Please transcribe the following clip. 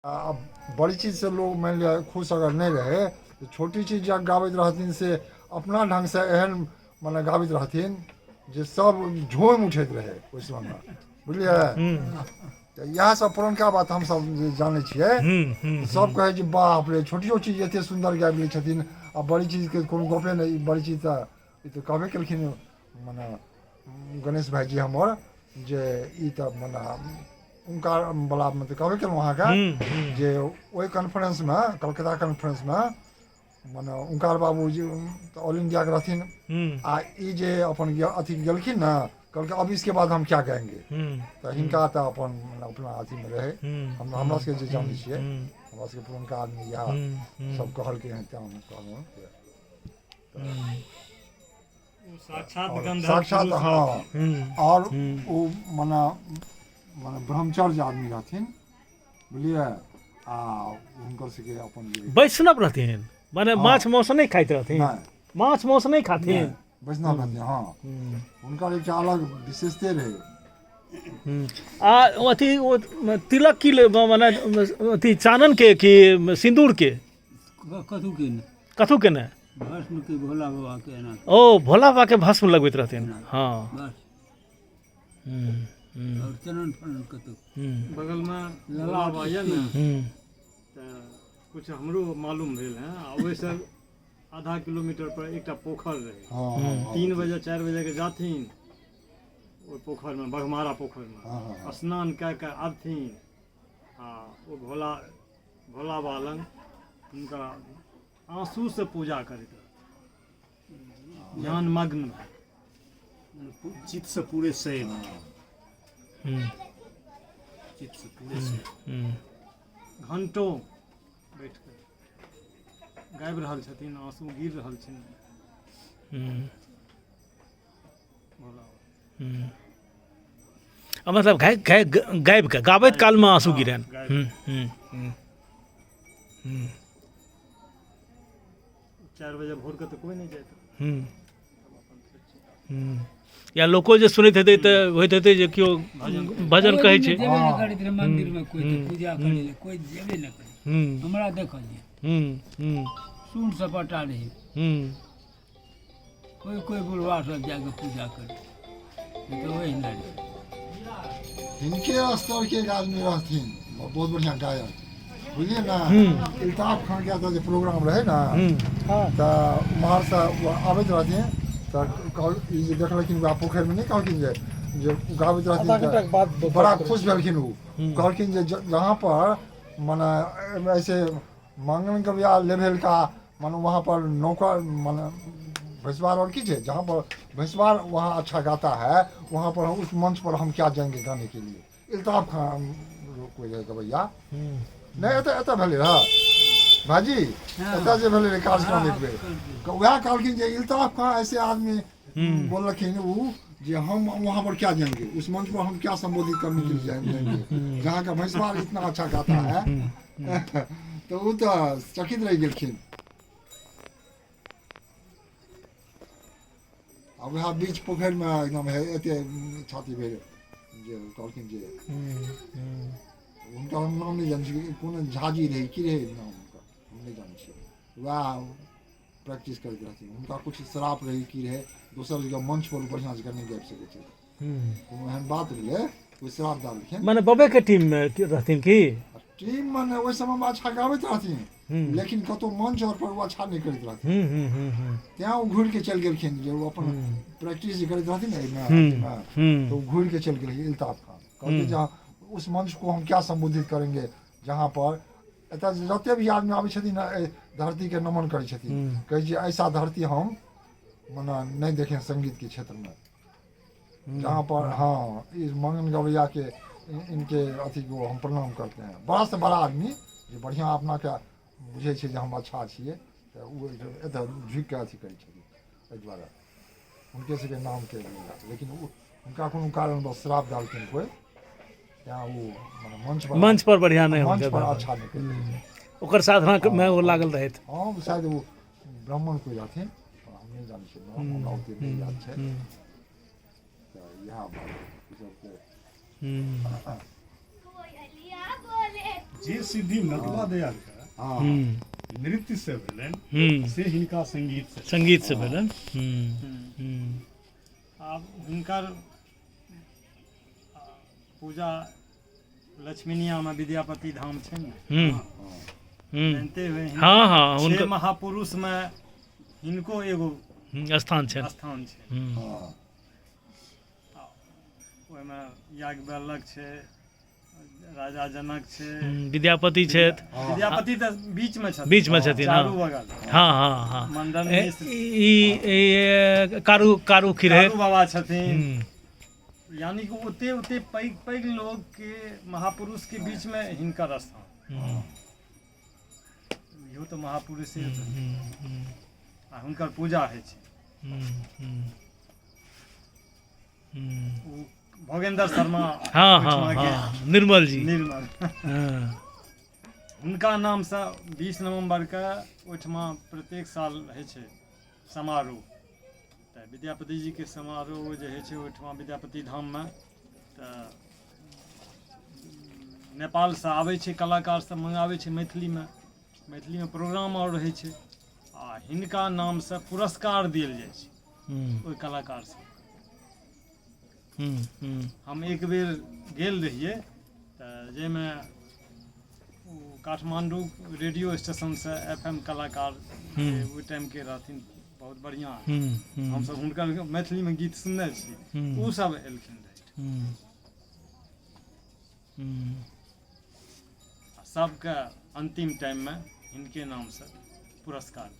आ बड़ी चीजसँ लोक मानि लिअ खुश अगर नहि रहै तऽ छोटी चीज जब गाबैत रहथिन से अपना ढङ्गसँ एहन मने गाबैत रहथिन जे सब झूमि उठैत रहै ओहि समयमे, बुझलियै? तऽ इएह सब पुरनका बात हमसब जे जानै छियै, सब कहै जे बाप रे, छोटियो चीज एते सुन्दर गाबि लै छथिन आ बड़ी चीजके कोनो गपे नहि। ई बड़ी चीज तऽ ई तऽ कहबे केलखिन मने गणेश भाइजी हमर जे ई तऽ मने हुनका बलामे तऽ कहबे केलहुँ अहाँके जे ओहि कॉन्फ्रेंसमे, कलकत्ता कॉन्फ्रेंसमे मने ओंकार बाबू जी तऽ ऑल इंडियाके रहथिन आ ई जे अपन अथी गेलखिन ने, कहलकै अब इसके बाद हम क्या गाएंगे? तऽ हिनका तऽ अपन मने अपना अथीमे रहै। हम हमरा सबके जे जानै छियै, हमरा सबके पुरनका आदमी इएह सब कहलकै हँ, तेँ हम कहलहुँ जे साक्षात गंधर्व साक्षात पुरुष। हँ, आओर ओ मने मने ब्रह्मचर्य आदमी रहथिन, बुझलियै? आ हुनकर सबके अपन जे वैष्णव रहथिन मने माछ मांस नहि खाइत रहथिन? नहि। माछ मांस नहि खाथिन। वैष्णव रहथिन, हँ, हुनकर एकटा अलग विशेषते रहै। आ अथी ओ तिलक की मने अथी चानन के कि सिन्दूर के? कथू के नहि। कथू के नहि? भस्म के, भोला बाबा के एना। ओ भोला बाबा के भस्म लगबैत रहथिन, हँ। बस। हम्म, हम्म, और चनन फनन कतौ। बगल में भोला बाबा यऽ ने, तऽ कुछ हमरो मालूम भेल हँ। आ ओहिसँ आधा किलोमीटर पर एकटा पोखरि रहै। हँ हँ हँ 3 बजे 4 बजे के जाथिन ओहि पोखरिमे, बघमारा पोखरिमे। हँ हँ हँ स्नान कए कऽ आबथिन आ ओ भोला भोला बाबा लग हुनका आँसूसँ पूजा करैत रहथिन, ध्यानमग्न भए। चित्त से पूरे शैव, चित्त से पूरे शैव। घंटों बैठ कऽ गाबि रहल छथिन, आँसू गिर रहल छनि भोला बाबा। आ मतलब गाय गाय गाबि कऽ, गाबैत कालमे आँसू गिरनि? गाबि। हम्म, हम्म, हम्म, हम्म, 4 बजे भोरके तऽ कोइ नहि जाइत रहै। हम्म। या लोको जे सुनैत हेतै तऽ होइत हेतै जे केओ भजन कहै छै। जेबे नहि करैत रहै मंदिर में कोई, तऽ पूजा करै लए कोई जेबे नहि करै। हमरा देखलियै हम्म, हम्म, सुन सपाटा रहै। कोई कोई बुढ़वा सब जाके पूजा करे, नहीं तऽ ओहिना रहै। हिनके स्तर के एक आदमी रहथिन, बहुत बढ़िया गायक, बुझलियै ने? इल्ताफ खान के एतऽ जे प्रोग्राम रहै ने, तऽ उम्हरसँ ओ आबैत रहथिन तऽ कहल ई जे देखलखिन वएह पोखरिमे, नहि कहलखिन जे जे गाबैत रहथिन आधा घंटाके तऽ बाद बड़ा खुश भेलखिन। ओ कहलखिन जे जहाँ पर मने ऐसे मंगन गवैया लेवल का माने वहाँ पर नौकर माने भैंसवार और की छै, जहाँ पर भैंसवार वहाँ अच्छा गाता है, वहाँ पर उस मंच पर हम क्या जाएंगे गाने के लिए? इल्ताफ खान कोई रहै गवैया। नहि, एतऽ एतऽ भेलै रहए भाजी, एतऽ जे भेलै रहै कार्यक्रम एक बेर, वएह कहलखिन जे इल्ताफ खान ऐसे आदमी बोललखिन ओ जे हम वहाँ पर क्या जाएंगे, उस मंच पर हम क्या संबोधित करने के लिए जाएंगे जहाँ का भैंसवार इतना अच्छा गाता है? तऽ ओ तऽ चकित रहि गेलखिन। आ वएह बीच पोखरिमे एकदम हे एते छाती भरि जे कहलखिन जे हुनका हम नाम नहि जानै छी, कोनो झाजी रहै की रहै नाम हुनकर, हम नहि जानै छियै। वएह प्रैक्टिस करैत रहथिन। हुनका किछु श्राप रहै की रहै, दोसर जगह मंच पर बढ़िआँ जकाँ नहि गाबि सकै छै, कोनो एहन बात भेलै, कोइ श्राप देलखिन। मने बबे के टीम में रहथिन की? टीम मने ओहि समयमे अच्छा गाबैत रहथिन, लेकिन कतहु मंच और पर ओ अच्छा नहि करैत रहथिन। हम्म हम्म हम्म हम्म तेँ ओ घुरि के चलि गेलखिन जे ओ अपन प्रैक्टिस जे करैत रहथिन ने एहिमे अथीमे, तऽ ओ घुरि के चलि गेलखिन इल्ताफ खान। कहलकै जे उस मंच को हम क्या संबोधित करेंगे जहाँ पर एतऽ जते भी आदमी आबै छथिन ने, एहि धरतीके नमन करै छथिन, कहै छै ऐसा धरती हम मने नहि देखे संगीत के क्षेत्रमे, जहाँ पर हाँ इस मंगन गवैया के इनके अथी को हम प्रणाम करते हैं। बड़ा से बड़ा आदमी जे बढ़िआँ अपनाके बुझै छै जे हम अच्छा छियै, तऽ ओ एतऽ झुकि कऽ अथी करै छथिन। एहि दुआरे हुनके सबके नामके, लेकिन ओ हुनका कोनो कारणवश श्राप देलखिन कोइ, तेँ ओ मने मंच पर मंच पर बढ़िआँ नहि मंच हुनकर पर भेल। अच्छा नहि करै। ओकर साधना मे ओ लागल रहथि। हँ, शायद ओ ब्राह्मण कोइ रहथिन, पर हम नहि जानै छियै नाम, हमरा ओते नहि याद छै। तऽ इएह बात ई सबके। जे सिद्धि नटुआ दयाल के हँ हूँ नृत्य से भेलनि हूँ से हिनका संगीत से संगीत से भेलनि। हूँ हूँ आब हुनकर पूजा लक्ष्मीनियामे विद्यापति धाम छै ने, हूँ हूँ जानते हुए हँ हँ छह हुनकर महापुरुषमे हिनको एगो स्थान छनि। स्थान छै। हूँ हँ ओहिमे याज्ञवल्क्य छै, राजा जनक छै, विद्यापति छथि। विद्यापति तऽ बीचमे छथिन, बीचमे छथिन। चारू हँ बगल हँ हँ हँ मंडन ए, मिश्र, ई ई, कारू कारू खिरे कारू बाबा छथिन। हूँ यानी कि ओते ओते पैघ पैघ लोग के महापुरुष के बीच में हिनकर स्थान। हूँ इहो तऽ महापुरुषे हूँ छथिन। हूँ आ हुनकर पूजा होइ छै। हूँ हूँ हूँ ओ भोगेंद्र शर्मा हँ हँ ओहिठमा के हँ निर्मल जी निर्मल, हँ हुनका नामसँ 20 नवम्बरके ओहिठमा प्रत्येक साल होइ छै समारोह। तऽ विद्यापति जीके समारोह जे होइ छै ओहिठमा विद्यापति धाममे, तऽ नेपालसँ आबै छै कलाकार सब, मंगाबै छै, मैथिलीमे मैथिलीमे प्रोग्राम आओर रहै छै आ हिनका नामसँ पुरस्कार देल जाइ छै हूँ ओहि कलाकार सबके। हूँ हूँ हम एक बेर गेल रहियै तऽ जाहिमे ओ काठमाण्डू रेडियो स्टेशनसँ एफ एम कलाकार जे ओहि टाइमके रहथिन, बहुत बढ़िआँ, हूँ हूँ हमसब हुनकर मैथिलीमे गीत सुनने छी, हूँ ओ सब एलखिन रहै। हूँ हूँ आ सबके अन्तिम टाइममे हिनके नामसँ पुरस्कार देल।